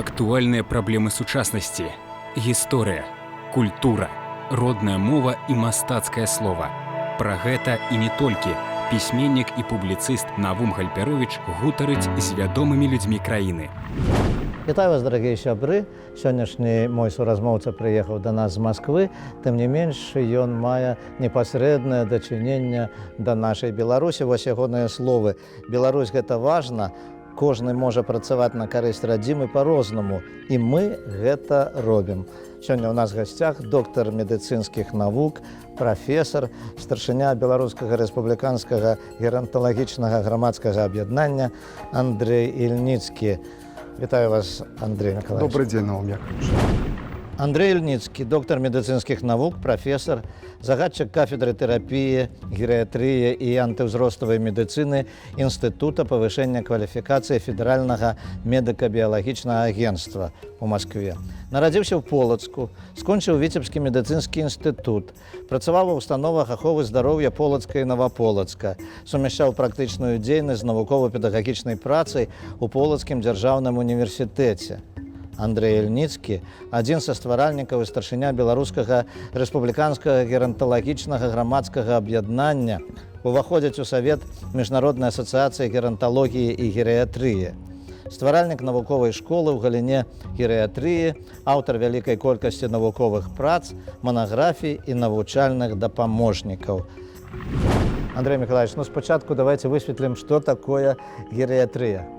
Актуальныя праблемы сучаснасці, гісторыя, культура, родная мова і мастацкае слова. Пра гэта і не толькі пісьменнік і публіцыст Навум Гальпяровіч гутарыць з вядомымі людзьмі краіны. Вітаю вас, дарагія сябры. Сённяшні мой суразмоўца прыехаў да нас з Масквы. Тым не менш, ён мае непасрэднае дачыненне да нашай Беларусі. Вось ягоныя словы. Беларусь — гэта важна, кожны можа працаваць на карысць радзімы па-рознаму. І мы гэта робім. Сёння ў нас гасцях доктар медыцынскіх навук, прафесар, старшыня Беларускага рэспубліканскага геранталагічнага грамадскага аб'яднання Андрэй Ільніцкі. Вітаю вас, Андрэй Мікалаевіч. Добры дзень, Наум Якаўлевіч. Андрэй Ільніцкі, доктар медыцынскіх навук, прафесар, загадчык кафедры тэрапіі, герыятрыі і антыўзроставай медыцыны Інстытута павышэння кваліфікацыі Федэральнага медыка-біялагічнага агенцтва ў Маскве. Нарадзіўся ў Полацку, скончыў Віцебскі медыцынскі інстытут, працаваў ва установах аховы здароўя Полацка і Наваполацка, сумяшчаў практычную дзейнасць з навукова-педагагічнай працай у Полацкім дзяржаўным універсітэце. Андрэй Ільніцкі — адзін са стваральнікаў і старшыня Беларускага рэспубліканскага геранталагічнага грамадскага аб'яднання, уваходзіць у савет Міжнароднай асацыяцыі геранталогіі і герыятрыі. Стваральнік навуковай школы ў галіне герыятрыі, аўтар вялікай колькасці навуковых прац, манаграфій і навучальных дапаможнікаў. Андрэй Мікалаевіч, спачатку давайце высветлім, што такое герыятрыя.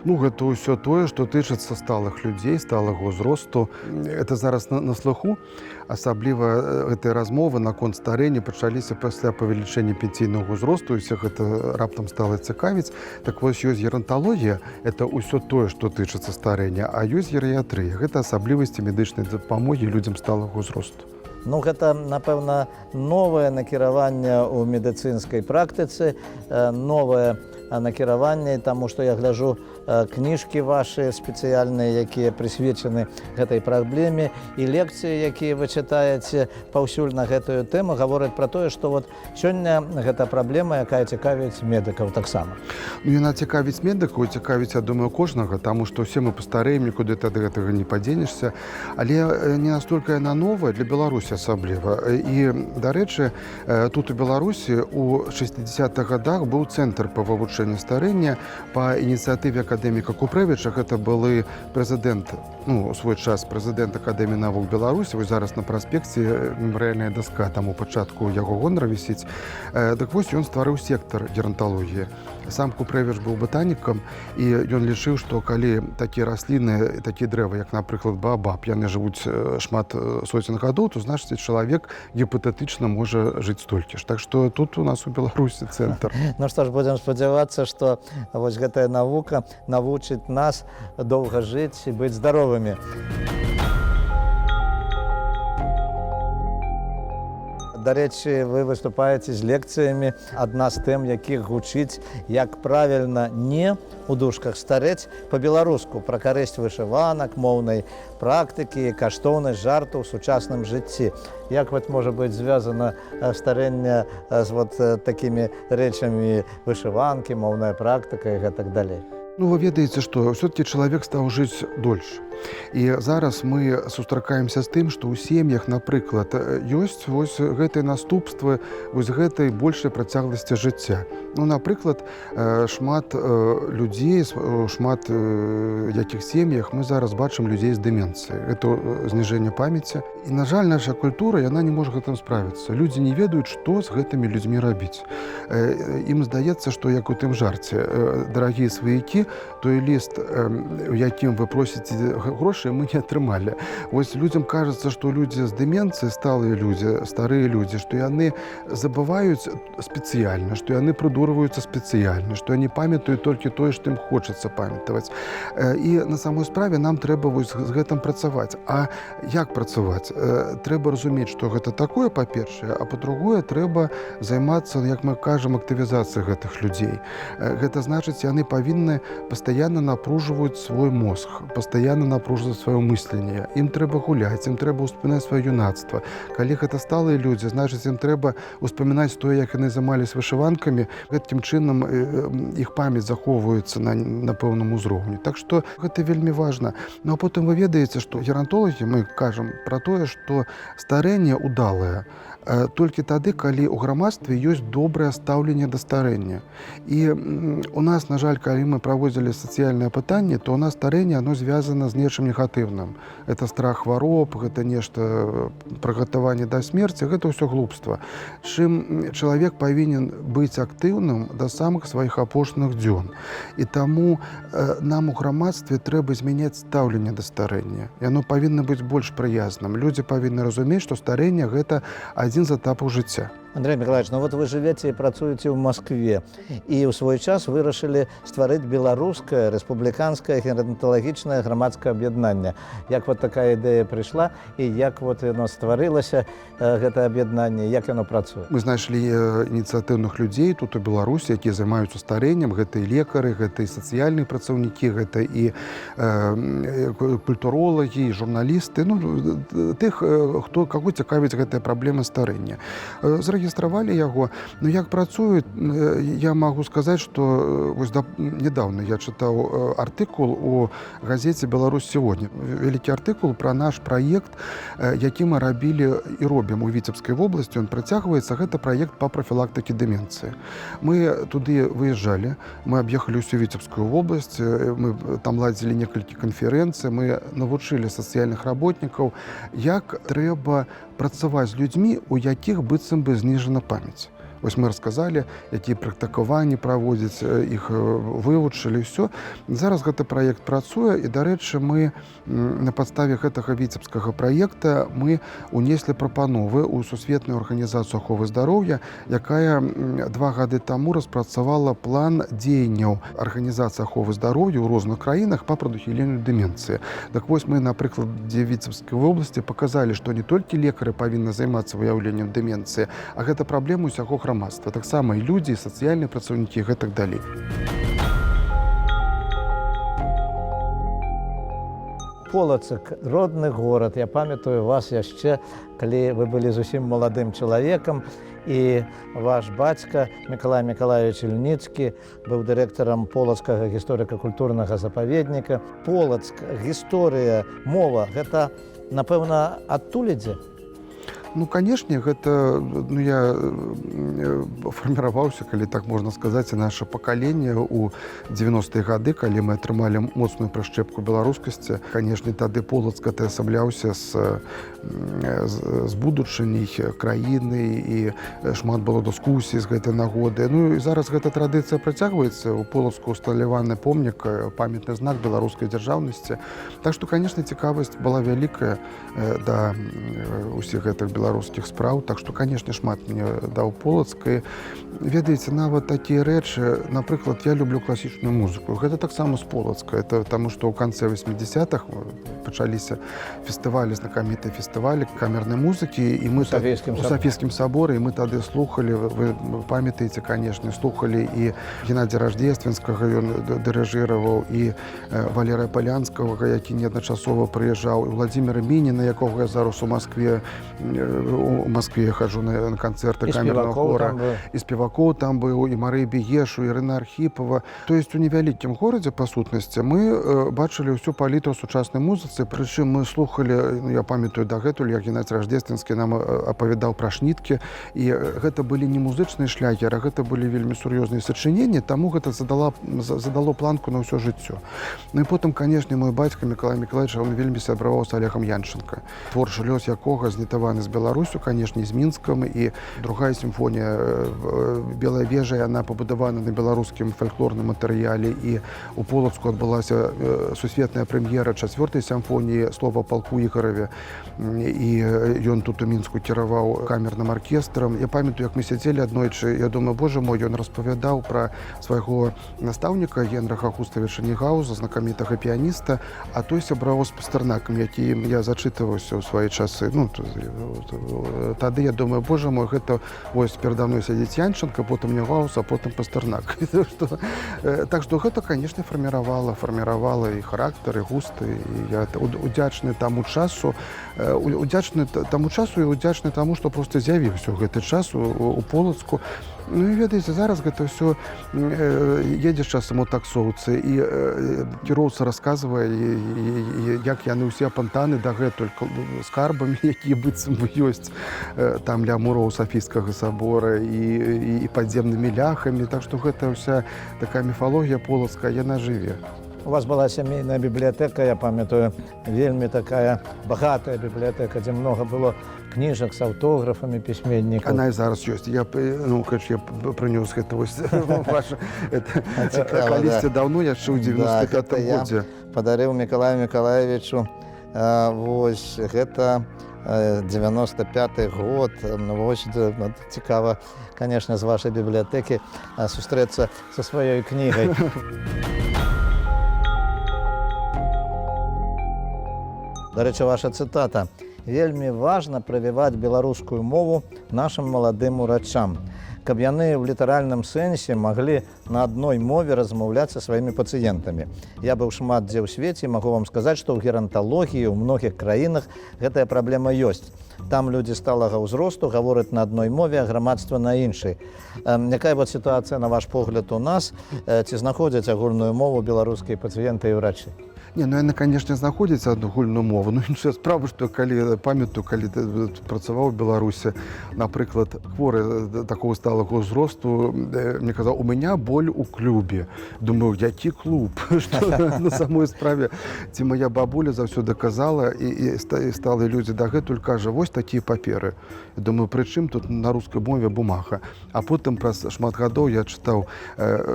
Гэта ўсё тое, што тычыцца сталых людзей, сталага ўзросту. Это зараз на слыху, асабліва гэтыя размовы наконт старэння пачаліся пасля павелічэння пенсійнага ўзросту, і ўсіх гэта раптам стала цікавіць. Так вось, ёсць геранталогія, это ўсё тое, што тычыцца старэння, а ёсць герыятрыя, гэта асаблівасці медычнай дапамогі людзям сталага ўзросту. Гэта, напэўна, новае накіраванне ў медыцынскай практыцы, новае накіраванне, таму што я гляжу, кніжкі вашы спецыяльныя, якія прысвечаны гэтай праблеме, і лекцыі, якія вы чытаеце паўсюль на гэтую тэму, гавораць пра тое, што сёння гэта праблема, якая цікавіць медыкаў таксама. Яна цікавіць медыкаў, цікавіць, я думаю, кожнага, таму што ўсе мы пастарэем, нікуды ты ад гэтага не падзенешся. Але не настолькі яна новая, для Беларусі асабліва. І, дарэчы, тут у Беларусі у 60-х годах быў цэнтр па вывучэнню старэння па ініцыятыве акадэміка Купрэвіча. Гэта былы прэзідэнт, у свой час прэзідэнт Акадэміі навук Беларусі. Вось зараз на праспекце мемарыяльная даска там у пачатку яго гонара вісіць. Дык вось, ён стварыў сектар геранталогіі. Сам Купрэвіч быў батанікам, і ён лічыў, што калі такія расліны, такія дрэвы, як, напрыклад, баабаб, яны жывуць шмат соцень гадоў, то значыць, чалавек гіпатэтычна можа жыць столькі ж. Так што тут у нас у Беларусі цэнтр. Ну што ж, будзем спадзявацца, што вось гэтая навука навучыць нас доўга жыць і быць здаровымі. Дарэчы, вы выступаеце з лекцыямі, адна з тэм якіх гучыць «Як правільна не у дужках старэць па-беларуску», пра карысць вышыванак, моўнай практыкі, каштоўнасць жарту ў сучасным жыцці. Як можа быць звязана старэнне з такімі рэчамі вышыванкі, моўная практыка і гэтак далей? Вы ведаеце, што ўсё-такі чалавек стаў жыць дольш. І зараз мы сустракаемся з тым, што ў сем'ях, напрыклад, ёсць вось гэтыя наступствы вось гэтай большай працягласці жыцця. Напрыклад, шмат людзей, шмат якіх сем'ях мы зараз бачым людзей з дэменцыяй. Это зніжэнне памяці. І, на жаль, наша культура, яна не можа гэтым справіцца. Людзі не ведаюць, што з гэтымі людзьмі рабіць. Ім здаецца, што як у тым жарце, дарагія сваякі, той ліст, у якім вы просіце грошы, мы не атрымалі. Вось людзям кажацца, што людзі з дэменцыяй, сталыя людзі, старыя людзі, што яны забываюць спецыяльна, што яны прыдурваюцца спецыяльна, што яны памятаюць толькі тое, што ім хочацца памятаваць. І на самой справе нам трэба вось з гэтым працаваць. А як працаваць? Трэба разумець, што гэта такое, па-першае, а па-другое, трэба займацца, як мы кажам, актывізацыяй гэтых людзей. Гэта значыць, яны павінны пастаянна напружваць свой мозг, пастаянна напружваць сваё мысленне, ім трэба гуляць, ім трэба ўспамінаць сваё юнацтва. Калі гэта сталыя людзі, значыць, ім трэба успамінаць тое, як яны займались вышыванкамі. Гэткім чынам іх памяць захоўваецца на пэўным узроўні. Так што гэта вельмі важна. Ну а потым вы ведаеце, што герантолагі, мы кажам пра тое, што старэнне удалае толькі тады, калі ў грамадстве ёсць добрае стаўленне да старэння. І у нас, на жаль, калі мы праводзілі сацыяльнае пытанне, то у нас старэнне, оно звязана з нечым негатыўным. Это страх хвароб, гэта нешта прыгатаванне да смерці, гэта ўсё глупства. Чым чалавек павінен быць актыўным да самых сваіх апошніх дзён. І таму нам у грамадстве трэба змяняць стаўленне да старэння. Яно павінна быць больш прыязным. Людзі павінны разумець, што старэнне — гэта адзін з этапаў жыцця. Андрей Мікалаевіч, ну вот вы жывяце і працуеце ў Маскве і ў свой час вырашылі стварыць беларускае рэспубліканскае геранталагічнае грамадскае аб'яднанне. Як вот такая ідэя прыйшла і як вот яно стварылася, гэта аб'яднанне, як яно працуе? Мы знайшлі ініцыятыўных людзей тут, у Беларусі, якія займаюцца старэннем. Гэта і лекары, гэта і сацыяльныя працаўнікі, гэта і культуролагі, і журналісты, ну, тых, хто каго цікавіць гэтая праблема старэння. Зарэгістравалі яго. Ну, як працуюць, я магу сказаць, што вось недавно я чытаў артыкул у газеце «Беларусь сегодня», вялікі артыкул пра наш праект, які мы рабілі і робім у Віцебскай вобласці, он працягваецца. Гэта праект па прафілактыкі дэмэнцыі. Мы туды выязджалі, мы аб'ехалі ўсю Віцебскую вобласць, мы там ладзілі некалькі канферэнцый, мы навучылі сацыяльных работнікаў, як трэба працаваць з людзьмі, у якіх быццам бы зніжана памяць. Вось мы расказалі, якія практыкаванні праводзяць, іх вывучылі, ўсё. Зараз гэты праект працуе, і, дарэчы, мы на падставе гэтага віцебскага праекта мы унеслі прапановы ў сусветную арганізацыю аховы здароўя, якая 2 гады таму распрацавала план дзеянняў арганізацыі аховы здароўя ў розных краінах па прадухіленню дэмэнцыі. Так вось, мы, напрыклад, дзе Віцебскай вобласці паказалі, што не толькі лекары павінны займацца выяўленнем дэмэнцыі, а гэта праблема ўсяго грамадства. Таксама і людзі, і сацыяльныя працаўнікі і гэтак далей. Полацк, родны горад. Я памятаю вас яшчэ, калі вы былі зусім маладым чалавекам, і ваш бацька Мікалай Мікалаевіч Ільніцкі быў дырэктарам полацкага гісторыка-культурнага запаведніка. Полацк, гісторыя, мова — гэта, напэўна, адтуль ідзе. Ну, канешне, гэта, ну, я фарміраваўся, калі так можна сказаць, і наше пакаленне у 90-е гады, калі мы атрымалі моцную прышчэпку беларускасці. Канешне, тады Полацк атасамляўся з будучыняй краіны, і шмат было дыскусій з гэтай нагоды. Ну і зараз гэта традыцыя працягваецца. У Полацку усталяваны помнік, памятны знак беларускай дзяржаўнасці. Так што, канешне, цікавасць была вялікая да усіх гэтых беларускіх спраў. Так што, канешне, шмат мне даў Полацк. І, ведаеце, нават такія рэчы, напрыклад, я люблю класічную музыку. Гэта таксама з Полацка. Это таму, што ў канцы 80-х пачаліся фестывалі, знакамітыя фестывалі камернай музыкі, і мы У Сафійскім у саборы. Сафійскім саборы, і мы тады слухалі, вы памятаеце, канешне, слухалі і Геннадзя Рождественскага, ён дырыжыраваў, і Валерыя Палянскага, які неадначасова прыязджаў, і Уладзіміра Мініна, якога я зараз у Маскве хаджу на канцэрты І камернага спевакоў хора. там быў. І спевакоў там быў, і Марыя Бегешу, Ірына Архіпова. То есть у невялікім горадзе, па сутнасці, мы бачылі ўсю палітру сучаснай музыцы. Прычым мы слухалі, ну, я памятаю дагэтуль, як Геннадзь Рождественскі нам апавядаў пра Шнітке, і гэта былі не музычныя шлягеры, гэта былі вельмі сур'ёзныя сачыненні, таму гэта задало планку на ўсё жыццё. Ну і потым, канешне, мой бацька Мікалай Мікалаевіч, он вельмі сябраваў з Алегам Янчанка, творчы лёс якога знітаваны з Беларусю, канешне, з Мінскам, і другая сімфонія «Белая вежа», яна пабудавана на беларускім фальклорным матэрыяле, і у Полацку адбылася сусветная прэм'ера чацвёртай сімфоніі «Слова палку Ігараве», і ён тут, у Мінску, кіраваў камерным аркестрам. Я памятаю, як мы сядзелі аднойчы, я думаю: «Боже мой», ён распавядаў пра свайго настаўніка Генрыха Густавіча Нейгауза, знакамітага піяніста, а той сябраваў з Пастарнакам, якім я зачытываўся ў свае часы, ну, Тады я думаю, боже мой, гэта вось перада мной сядзіць Янчанка, потым Нюгаус, а потым Пастарнак. Так што гэта, конечно, фарміравала і характар, і густы. І я удзячны таму часу, удзячны таму часу і удзячны таму, што проста з'явіўся ў гэты час у Полацку. Ну і ведаеце, зараз гэта ўсё, едзеш часам у таксоўцы, і кіроўца расказвае, як яны ўсе апантаны дагэтуль скарбамі, якія быццам бы ёсць там ля муроў Сафійскага сабора і падземнымі ляхамі. Так што гэта ўся такая міфалогія полацкая, яна жыве. У вас была сямейная бібліятэка, я памятаю, вельмі такая багатая бібліятэка, дзе многа было кніжак з аўтографамі пісьменнікаў. Она і зараз ёсць. Я, ну, короче, я прынёс гэта вось ваше, это, Цікава, калісьці да. даўно, яшчэ ў Да, 95 гэта я годзе. падарыў Мікалаю Мікалаевічу, вось гэта 95 год. Ну, вось, да, ну, цікава, конечно, з вашай бібліятэкі сустрэцца са сваёй кнігай. Дарэчы, ваша цытата. Вельмі важна прывіваць беларускую мову нашым маладым урачам, каб яны ў літаральным сэнсе маглі на адной мове размаўляць са сваімі пацыентамі. Я быў шмат дзе ў свеце і магу вам сказаць, што ў геранталогіі ў многіх краінах гэтая праблема ёсць. Там людзі сталага ўзросту гавораць на адной мове, а грамадства на іншай. Якая вот сітуацыя, на ваш погляд, у нас? Ці знаходзяць агульную мову беларускія пацыенты і ўрачы? Не, ну яны, конечно, знаходзяць адну агульную мову. Ну, іншая справа, што калі памятаю, калі працаваў у Беларусі, напрыклад, хворы такого сталага ўзросту, мне казаў: «У меня боль у клубе». Думаю, які клуб? Што на самой справе, ці моя бабуля заўсёды казала, і сталыя людзі дагэтуль кажа: «Вось такія паперы». Думаю, пры чым тут на рускай мове бумага? А потым праз шмат гадоў я чытаў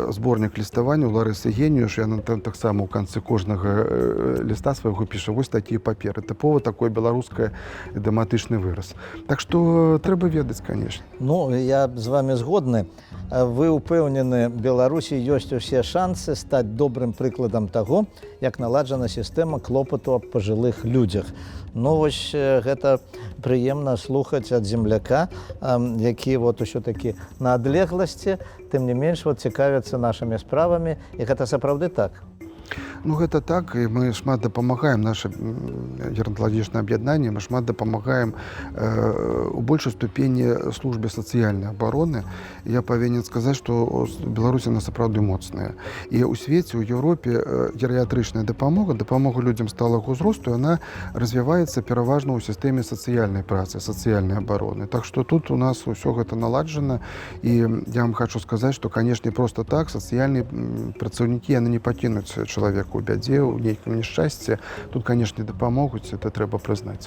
зборнік ліставанняў Ларысы Геніюш, яна там таксама ў канцы кожнага ліста свайго піша: «Вось такія паперы». Тыпова такой беларускае дэматычны выраз. Так што трэба ведаць, конечно. Ну, я з вами згодны. Вы ўпэўнены, Беларусі ёсць усе шансы стаць добрым прыкладам таго, як наладжана сістэма клопату аб пажылых людзях. Ну вось, гэта прыемна слухаць ад земляка, які вот усё-такі на адлегласці, тым не менш вот цікавіцца нашымі справамі, і гэта сапраўды так. Ну, гэта так, і мы шмат дапамагаем, наше геранталагічнае аб'яднанне, мы шмат дапамагаем у большай ступені службе сацыяльнай абароны. Я павінен сказаць, што Беларусь яна сапраўды моцная. І ў свеце, у Еўропе герыятрычная дапамога, дапамога людзям сталага ўзросту, яна развіваецца пераважна ў сістэме сацыяльнай працы, сацыяльнай абароны. Так што тут у нас усё гэта наладжана, і я вам хочу сказаць, што, канешне, просто так сацыяльныя працаўнікі яны не пакінуць чалавека ў бядзе, ў нейкім няшчасці. Тут, канешне, дапамогуць, это трэба прызнаць.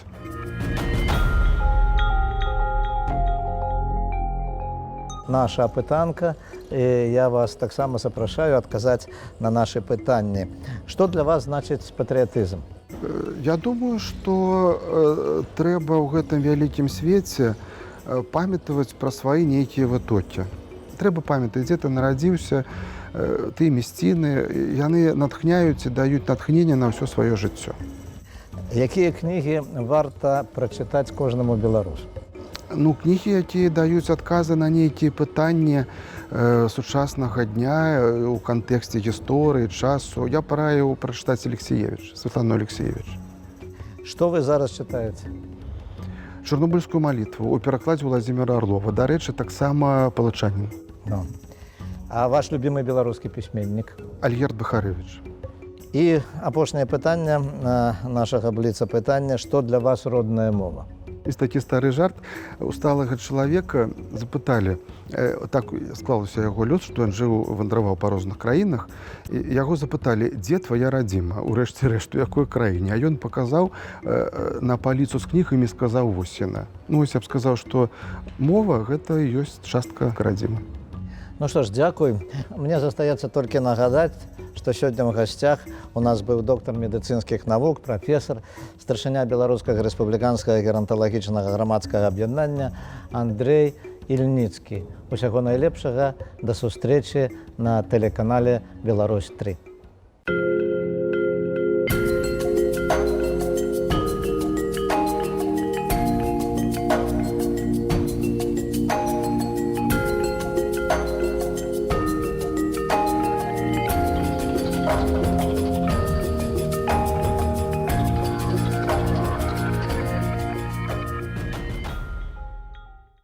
Наша апытанка, і я вас таксама запрашаю адказаць на нашы пытанні. Што для вас значыць патрыятызм? Я думаю, што трэба ў гэтым вялікім свеце памятаваць пра свае нейкія вытокі. Трэба памятаць, дзе ты нарадзіўся, ты мясціны, яны натхняюць і даюць натхненне на ўсё сваё жыццё. Якія кнігі варта прачытаць кожнаму беларусу? Ну, кнігі, якія даюць адказы на нейкія пытанні сучаснага дня у кантэксце гісторыі, часу. Я параіў прачытаць Алексіевіч, Светлану Алексіевіч. Што вы зараз чытаеце? «Чарнобыльскую малітву» у перакладзе Владимира Орлова. Дарэчы, таксама палачанін. Ну. А ваш любімы беларускі пісьменнік? Альгерд Бахарэвіч. І апошняе пытанне нашага бліца пытання, што для вас родная мова? Есть такі стары жарт. У сталага чалавека запыталі, так склалася яго лёс, што ён жыў, вандраваў па розных краінах, і яго запыталі: «Дзе твоя радзіма, у рэшце рэшт, у якой краіне?» А ён паказаў на паліцу з кнігамі, сказаў: «Вось яна». Ну вось, я б сказаў, што мова гэта ёсць частка радзімы. Ну што ж, дзякуй. Мне застаецца толькі нагадаць, што сёння ў гасцях у нас быў доктар медыцынскіх навук, прафесар, старшыня Беларускага рэспубліканскага геранталагічнага грамадскага аб'яднання Андрэй Ільніцкі. Усяго найлепшага, да сустрэчы на тэлеканале Беларусь 3.